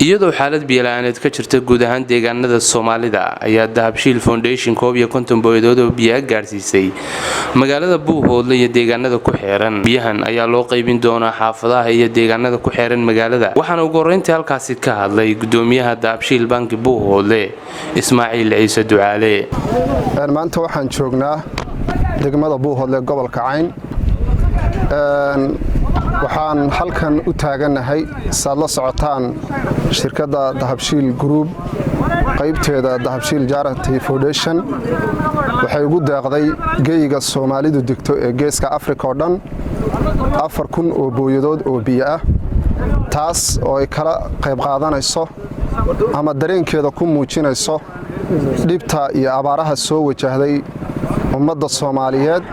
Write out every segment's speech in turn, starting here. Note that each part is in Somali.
Iyadoo xaalad biyo-la'aaneed ka jirta guud ahaan deegaanada Soomaalida ayaa Dahabshiil Foundation 51 booyadood oo biyaha gaadhsiisay magaalada Buuhoodle iyo deegaanada ku xeeran. Biyahan ayaa loo qaybin doonaa xaafadaha iyo deegaanada ku xeeran magaalada. Waxaana ugu horreyntii halkaasi ka hadlay gudoomiyaha Dahabshiil Banki Buuhoodle, Ismaaciil Ciise Ducaale. Maanta waxaan joognaa degmada Buuhoodle, gobolka Cayn. Waxaan halkan u taagannahay, saad la socotaan, shirkadda Dahabshiil Group qaybteeda Dahabshiil Charity Foundation waxay ugu deeqday geyiga Soomaalidu degto ee Geeska Afrika oo dhan 4000 oo booyadood oo biyo ah, taas oo ay kala qayb qaadanayso ama dareenkeeda ku muujinayso dhibta iyo abaaraha soo wajahday ummadda Soomaaliyeed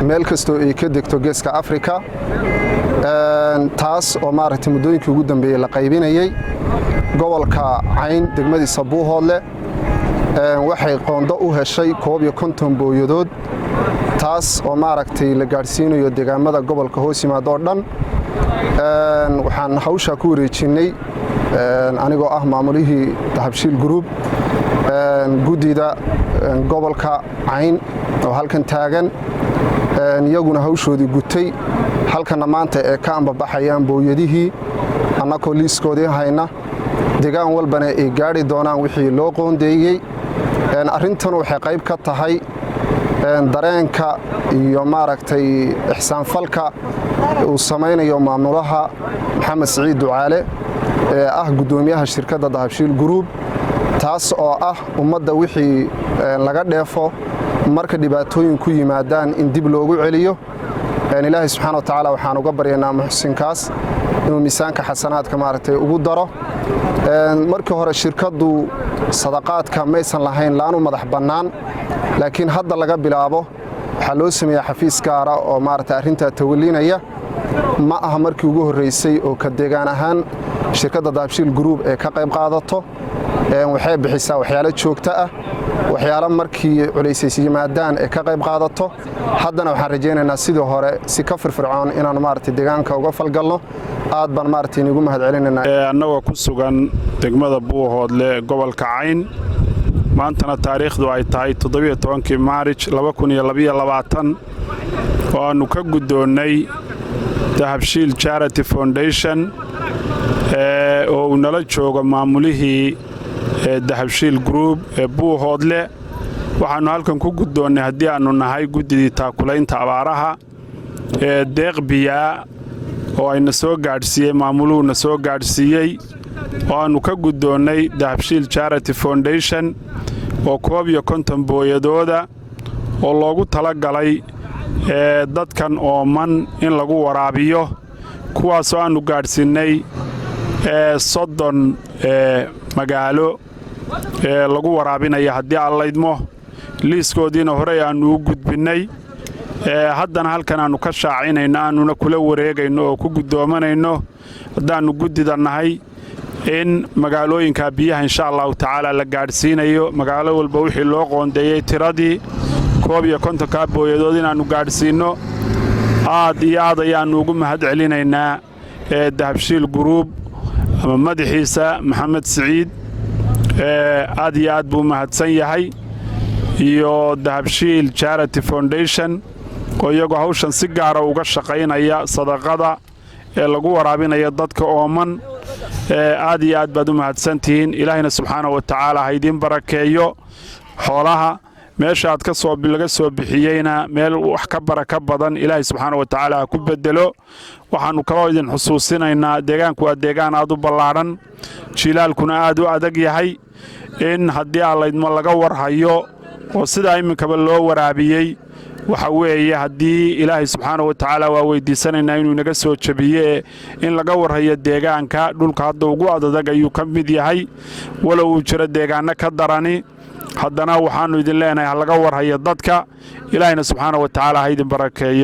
meel kastoo ay ka degto Geeska Afrika, taas oo maaragtay muddooyinkii ugu dambeeyey la qaybinayey. Gobolka Cayn, degmadiisa Buuhoodle, waxay qoondo u heshay 51 booyadood, taas oo maaragtay la gaadhsiinayo deegaamada gobolka hoos yimaado oo dhan. Waxaan hawshaa ku wareejinnay, anigoo ah maamulihii Dahabshiil Group, guddida gobolka Cayn oo halkan taagan, iyaguna hawshoodii gutay. Halkanna maanta ee ka ambabaxayaan booyadihii, annakoo liiskoodii hayna, deegaan walbana ay gaadhi doonaan wixii loo qoondeeyey. Arrintan waxay qayb ka tahay dareenka iyo maaragtay ixsaanfalka uu samaynayo maamulaha Maxamed Siciid Ducaale ee ah guddoomiyaha shirkadda Dahabshiil Group, taas oo ah ummadda wixii laga dheefo marka dhibaatooyin ku yimaadaan in dib loogu celiyo. Ilaahay subxaana wa tacaala waxaan uga baryaynaa muxsinkaas inuu miisaanka xasanaadka maaragtay ugu daro. Markii hore shirkaddu sadaqaadka maysan lahayn laanu madax bannaan, laakiin hadda laga bilaabo waxaa loo sameeyaa xafiis gaara oo maaragtay arrintaa tawalinaya. Ma aha markii ugu horreysay oo ka deegaan ahaan shirkadda Dahabshiil Group ee ka qayb qaadato. Waxay bixisaa waxyaalo joogto ah, waxyaalo markii culaysays yimaadaan ee ka qayb qaadato. Haddana waxaan rajaynaynaa sidii hore si ka firfircoon inaanu maaragtay deegaanka uga falgalno. Aad baan maaragtay inigu mahad celinaynaa. Annagoo ku sugan degmada Buuhoodle, gobolka Cayn, maantana taariikhdu ay tahay 17-kii Maarij oo aannu ka guddoonnay Dahabshiil Charity Foundation oo uu nala joogo maamulihii Dahabshiil Group ee Buuhoodle, waxaannu halkan ku guddoonnay, haddii aannu nahay guddidii taakulaynta abaaraha, ee deeq biyaa oo ayna soo gaadhsiiyey maamuluhu, na soo gaadhsiiyey, oo aannu ka guddoonnay Dahabshiil Charity Foundation oo 51 booyadooda oo loogu talagalay dadkan ooman in lagu waraabiyo, kuwaasoo aannu gaadhsiinnay 30 magaalo ee lagu waraabinaya haddii Allaydmo. Liiskoodiina horey aannu u gudbinnay, haddana halkan aannu ka shaacinayno, aannuna kula wareegayno oo ku guddoomanayno, haddaannu guddida nahay, in magaalooyinka biyaha insha Allahu tacaala la gaadhsiinayo magaalo walba wixii loo qoondeeyey, tiradii 51-kaa booyadood inaannu gaadhsiinno. Aad iyo aad ayaannu ugu mahad celinaynaa Dahabshiil Group ama madaxiisa Maxamed Siciid. Aad iyo aad buu mahadsan yahay, iyo Dahabshiil Charity Foundation oo iyagoo hawshan si gaara uga shaqaynaya sadaqada ee lagu waraabinaya dadka ooman. Aad iyo aad baad u mahadsantihiin. Ilaahayna subxaana wa tacaala ha idiin barakeeyo. Xoolaha meesha aad kasoo laga soo bixiyeyna meel wax ka baraka badan Ilaahay subxaana wa tacaala ha ku bedelo. Waxaannu kaloo idin xusuusinaynaa, deegaanku waa deegaan aad u ballaadhan, jilaalkuna aad u adag yahay, in haddii Allaydmo laga warhayo oo sidaa iminkaba loo waraabiyey. Waxa weeye, haddii Ilaahay subxaana wa tacaala waa weydiisanaynaa inuu inaga soo jebiye, in laga warhayo deegaanka. Dhulka hadda ugu adadag ayuu ka mid yahay, walow uu jiro deegaanno ka darani. Haddana waxaannu idin leenahay ha laga warhayo dadka. Ilaahayna subxaana wa tacaala ha idin barakeeyo.